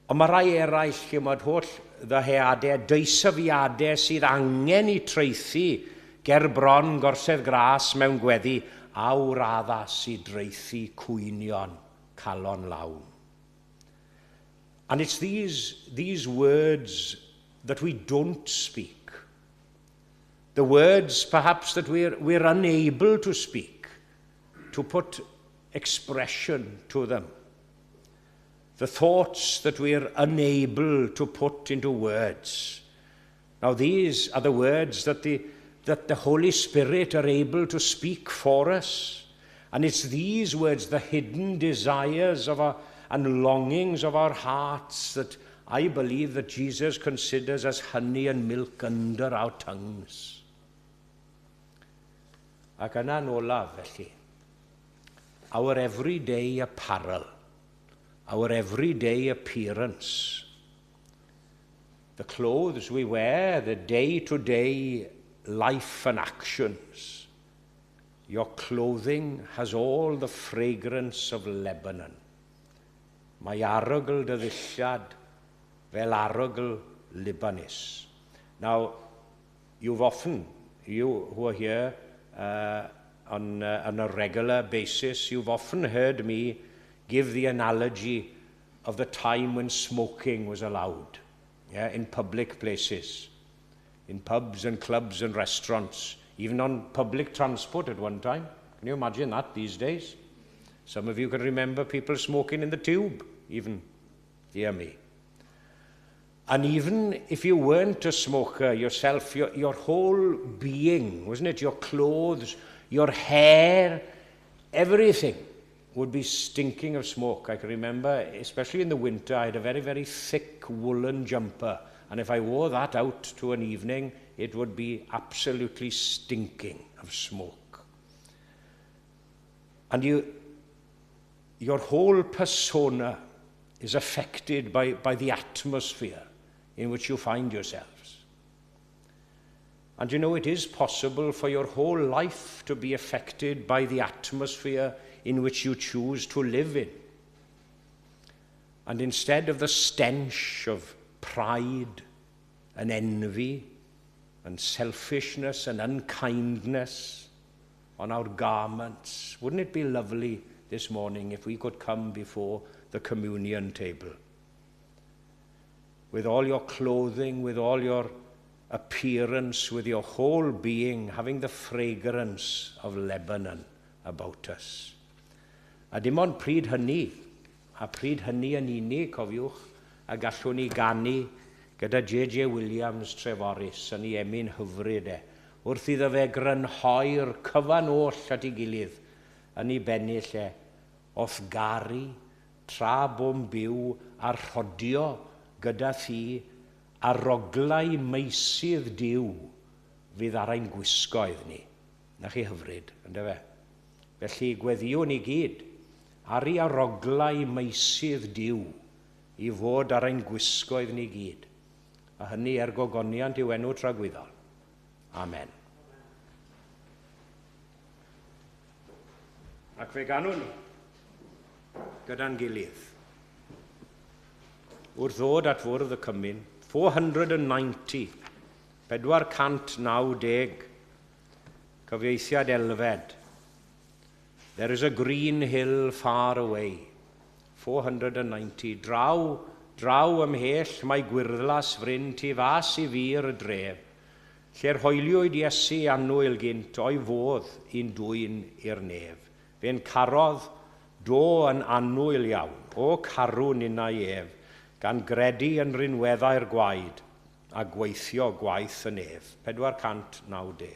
Ond mae rai eraill, chimod, holl ddyheadau, deisyfiadau sydd angen i traethu ger bron gorsedd gras mewn gweddi, awr addas i draethu cwynion calon lawn. And it's these words that we don't speak, the words perhaps that we're unable to speak, to put expression to them, the thoughts that we're unable to put into words. Now, these are the words that the Holy Spirit are able to speak for us. And it's these words, the hidden desires of our, and longings of our hearts that I believe that Jesus considers us honey and milk under our tongues. Ac yna'n olaf, felly, our everyday apparel, our everyday appearance, the clothes we wear, the day-to-day life and actions. Your clothing has all the fragrance of Lebanon. Mae arogl dy ddillad fel arogl Libanus. Now, you've often, you who are here on a regular basis, you've often heard me give the analogy of the time when smoking was allowed, yeah, in public places, in pubs and clubs and restaurants, even on public transport at one time. Can you imagine that these days? Some of you can remember people smoking in the tube, even. Dear me. And even if you weren't a smoker yourself, your whole being, wasn't it? Your clothes, your hair, everything would be stinking of smoke. I can remember, especially in the winter, I had a very, very thick woolen jumper. And if I wore that out to an evening, it would be absolutely stinking of smoke. And your whole persona is affected by the atmosphere in which you find yourselves. And you know, it is possible for your whole life to be affected by the atmosphere in which you choose to live in. And instead of the stench of pride and envy and selfishness and unkindness on our garments, wouldn't it be lovely this morning if we could come before the communion table with all your clothing, with all your appearance, with your whole being, having the fragrance of Lebanon about us? A dim ond pryd hynny, a pryd hynny yn unig, cofiwch, a gallwn ni ganu gyda J.J. Williams Treforys yn ei emyn hyfryd e, wrth iddo fe grynhoi'r cyfan oll at ei gilydd yn ei bennill e, "O'th garu tra bo'm byw a rhodio gyda thi aroglau meysydd Duw fydd ar ein gwisgoedd ni." Na chi hyfryd, ynddo fe? Felly gweddiwn i gyd ar i aroglau meysydd Duw i fod ar ein gwisgoedd ni gyd. A hynny er gogoniant i'w enw tragwyddol. Amen. Ac fe ganwn ni gyda'n gilydd. Wrth ddod at fwrdd y cymun, 490, 490, cyfieithiad Elfed. "There is a green hill far away." 490. Draw, draw ymhell mae gwyrddlas fryn tu fas i fur y dref, lle'r hoeliwyd Iesu annwyl gynt o'i fodd i'n dwyn i'r nef. Fe'n carodd do yn annwyl iawn, o carwn innau ef, gan gredu yn rinweddau'r gwaed a gweithio gwaith y nef. 490.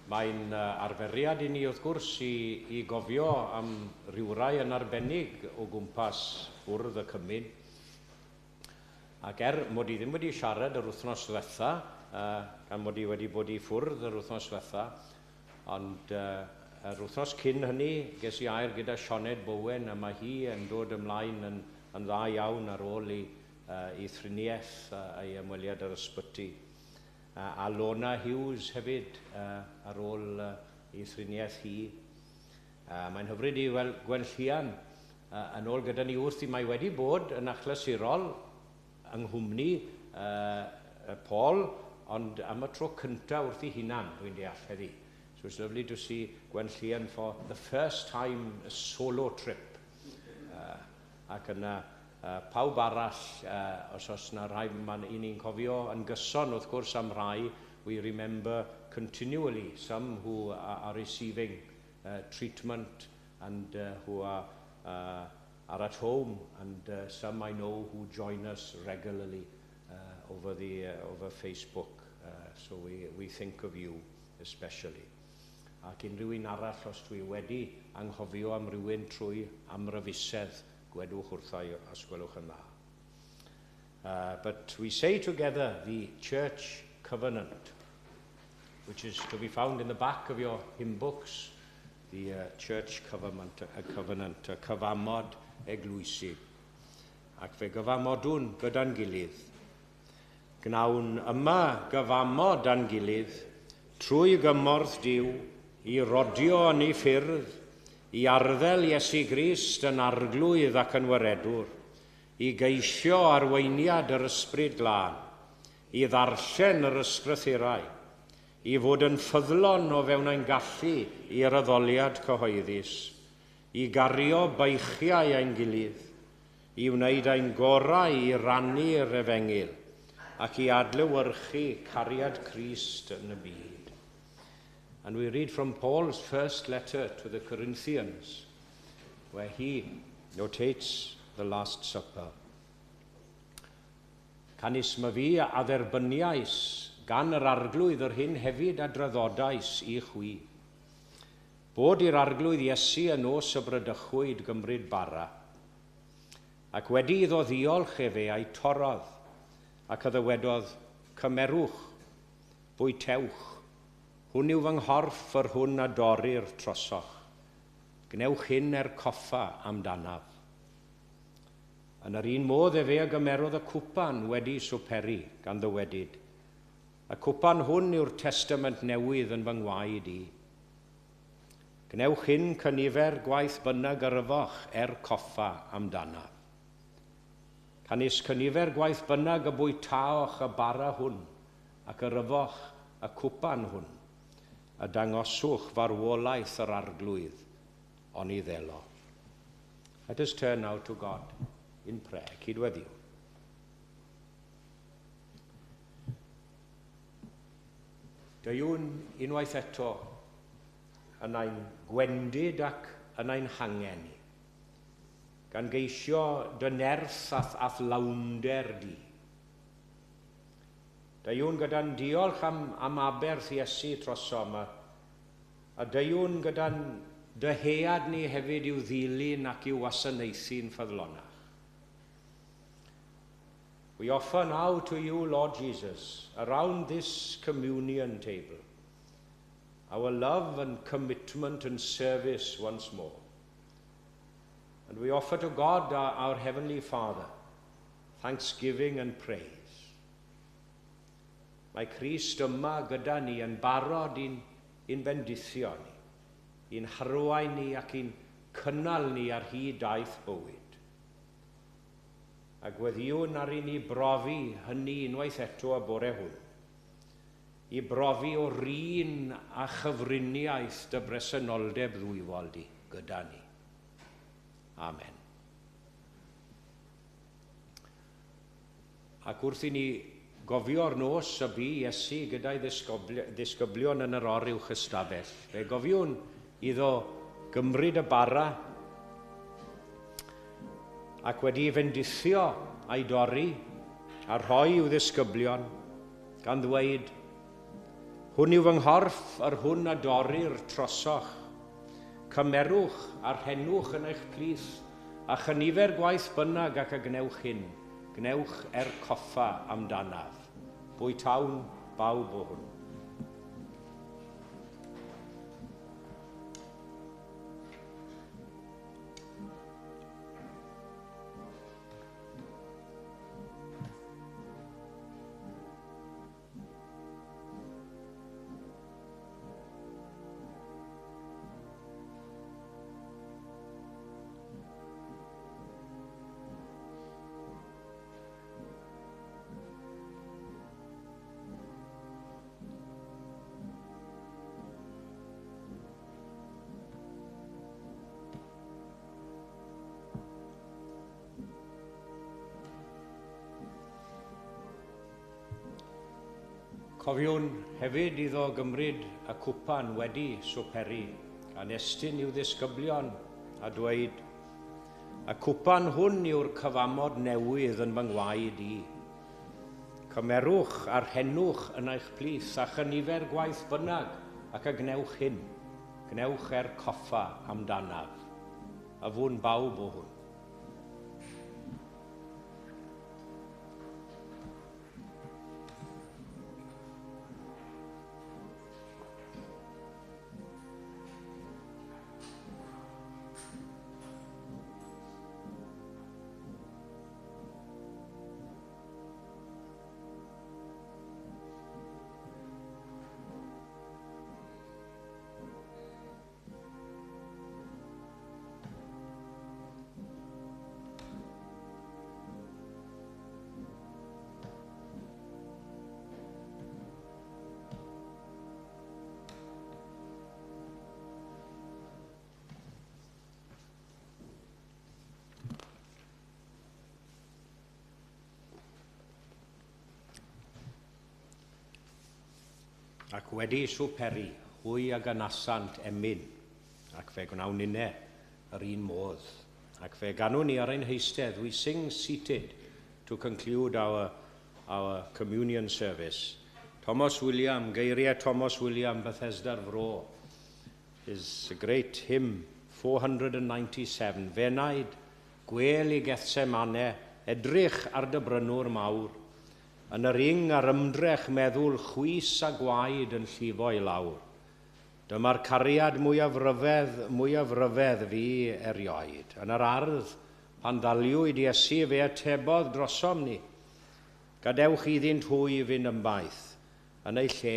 Mae'n arferiad i ni wrth gwrs i, i gofio am rywrai yn arbennig o gwmpas bwrdd y cymun. Ac er mod i ddim wedi siarad yr wythnos ddiwetha, gan mod i wedi bod i ffwrdd yr wythnos ddiwetha, ond yr wythnos cyn hynny ges i air gyda Sioned Bowen a mae hi yn dod ymlaen yn, yn dda iawn ar ôl i, i thriniaeth a'i ymweliad ar ysbyty. A Lorna Hughes hefyd ar ôl ei thriniaeth hi. Mae'n hyfryd i weld Gwenllian yn ôl gyda ni wrth i mae wedi bod yn achlysurol yng nghwmni Paul, ond am y tro cyntaf wrth ei hunan, dwi'n deall heddi. So it's lovely to see Gwenllian for the first time a solo trip. Ac yna pawb arall, os oes yna rhai, mae'n i ni'n cofio yn gyson wrth gwrs am rhai, we remember continually some who are receiving treatment and who are, are at home, and some I know who join us regularly over, the, over Facebook. So we, we think of you especially. Ac unrhyw un arall os dwi wedi anghofio am rywun trwy amryfusedd, gwedwch wrtha i os gwelwch yn dda. But we say together the church covenant, which is to be found in the back of your hymn books, the church covenant, covenant, y cyfamod eglwysig. Ac fe gyfamodwn gyda'n gilydd. Gnawn yma gyfamod â'n gilydd trwy gymorth Duw i rodio yn ei ffyrdd, i arddel Iesu Grist yn arglwydd ac yn waredwr, i geisio arweiniad yr Ysbryd Glân, i ddarllen yr ysgrythurau, i fod yn ffyddlon o fewn ein gallu i'r addoliad cyhoeddus, i gario beichiau ein gilydd, i wneud ein gorau i rannu'r efengyl ac i adlewyrchu cariad Crist yn y byd. And we read from Paul's first letter to the Corinthians, where he notates the Last Supper. Canys myfi a dderbyniais gan yr arglwydd yr hyn hefyd a draddodais i chwi. Bod i'r arglwydd Iesu y nos y bradychwyd gymryd bara, ac wedi iddo ddiolch efe a'i torrodd, ac a ddywedodd, cymerwch, bwytewch, hwn yw fy nghorff yr hwn a dorrir trosoch. Gwnewch hyn er coffa amdanaf. Yn yr un modd efe a gymerodd y cwpan wedi swperi, gan ddywedyd, y cwpan hwn yw'r testament newydd yn fy ngwaed i. Gwnewch hyn cynifer gwaith bynnag yr yfoch er coffa amdanaf. Canys cynifer gwaith bynnag y bwytaoch y bara hwn ac yr yfoch y cwpan hwn, y dangoswch farwolaeth yr arglwydd, oni ddelo. Let us turn now to God in prayer. Cydweddiwn. Deuwn unwaith eto yn ein gwendid ac yn ein hangen ni, gan geisio dy nerth a'th, a'th lawnder di. Deuwn gyda'n diolch am, am aberth Iesu trosom, a, a deuwn gyda'n dyhead ni hefyd i'w ddilyn ac i'w wasanaethu'n ffyddlonach. We offer now to you, Lord Jesus, around this communion table, our love and commitment and service once more. And we offer to God, our, our Heavenly Father, thanksgiving and praise. Mae Crist yma gyda ni yn barod i'n, i'n bendithio ni, i'n harwain ni ac i'n cynnal ni ar hyd daith bywyd. A gweddïwn ar i ni brofi hynny unwaith eto y bore hwn. I brofi o'r un a chyfriniaeth dy bresenoldeb ddwyfol di gyda ni. Amen. Ac wrth i ni gofio'r nos y bu Iesu gyda'i ddisgyblion yn yr oruwch ystafell, fe gofiwn iddo gymryd y bara ac wedi ei fendithio a'i dorri a rhoi i'w ddisgyblion, gan ddweud, Hwn yw fy nghorff, yr hwn a dorrir trosoch. Cymerwch a rhennwch yn eich plith, a chynifer gwaith bynnag ac a gwnewch hyn, gwnewch er coffa amdanaf. Bwytawn bawb o hwn. Cofiwn hefyd iddo gymryd y cwpan wedi swperi, gan estyn i'w ddisgyblion a dweud, y cwpan hwn yw'r cyfamod newydd yn fy ngwaed i. Cymerwch a rhennwch yn eich plith a chynifer gwaith bynnag ac a gwnewch hyn, gwnewch er coffa amdanaf. A fwn bawb o hwn. Ac wedi swperi, hwy a ganasant emyn, ac fe gwnawn ninne yr un modd. Ac fe ganwn ni ar ein heistedd, we sing seated to conclude our communion service. Thomas William, geiriau Thomas William, Bethesda'r Fro, is a great hymn, 497. F'enaid, gwel i Gethsemane, edrych ar dy brynwr mawr, yn yr ing a'r ymdrech meddwl chwys a gwaed yn llifo i lawr. Dyma'r cariad mwyaf ryfedd fi erioed. Yn yr ardd, pan ddaliwyd Iesu, fe atebodd drosom ni. Gadewch iddynt hwy fynd ymbaith. Yn ei lle,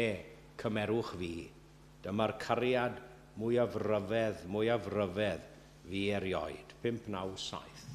cymerwch fi. Dyma'r cariad mwyaf ryfedd fi erioed. 597.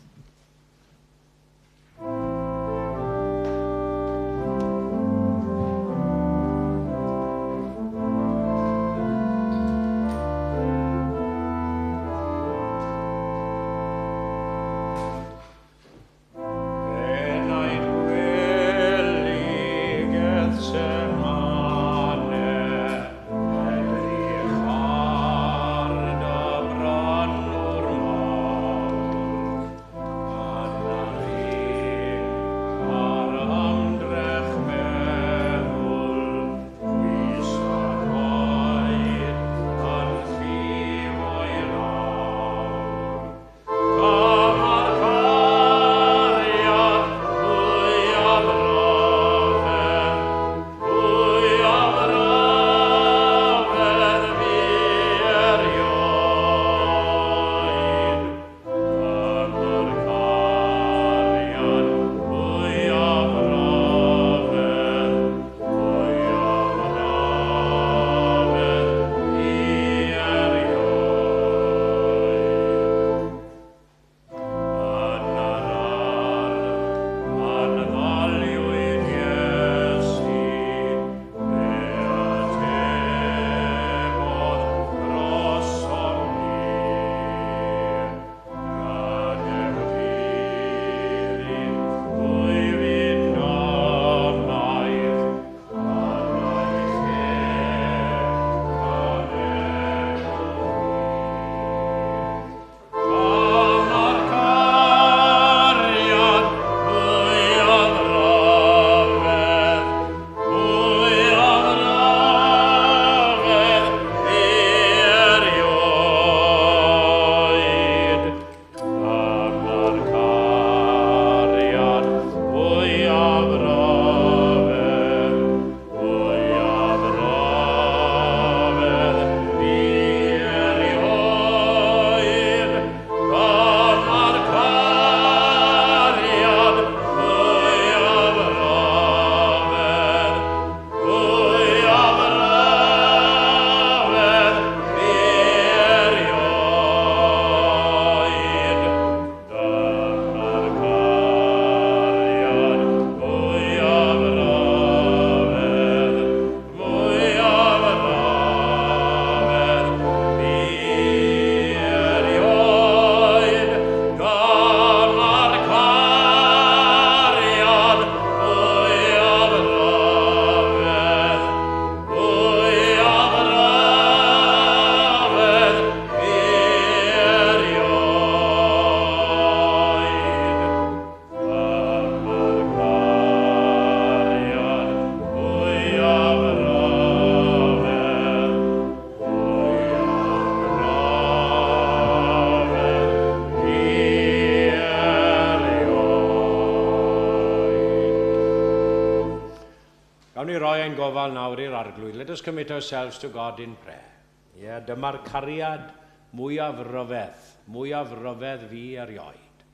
ein gofal nawr i'r Arglwydd. Let us commit ourselves to God in prayer. Ie, yeah, dyma'r cariad mwyaf ryfedd, mwyaf ryfedd fu erioed.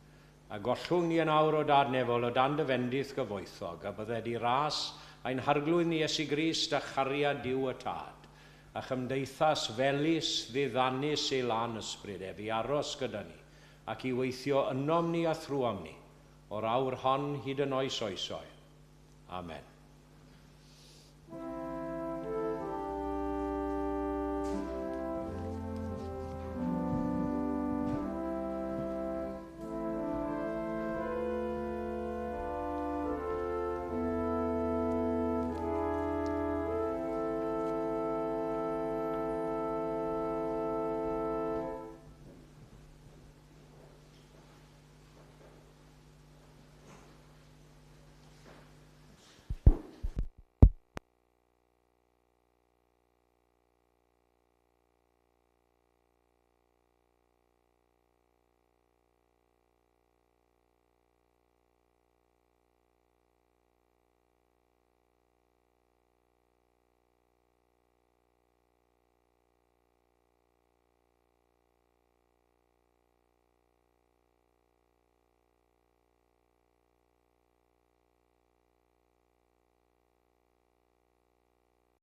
A gollwng ni yn awr o Dad nefol o dan dy fendith gyfoethog, a bydded i ras ein Harglwydd ni Iesu Grist a chariad Duw y Tad, a chymdeithas felys ddiddanus ei lân ysbryd ef i aros gyda ni, ac i weithio ynom ni a thrwom ni, o'r awr hon hyd yn oes oesoedd. Amen.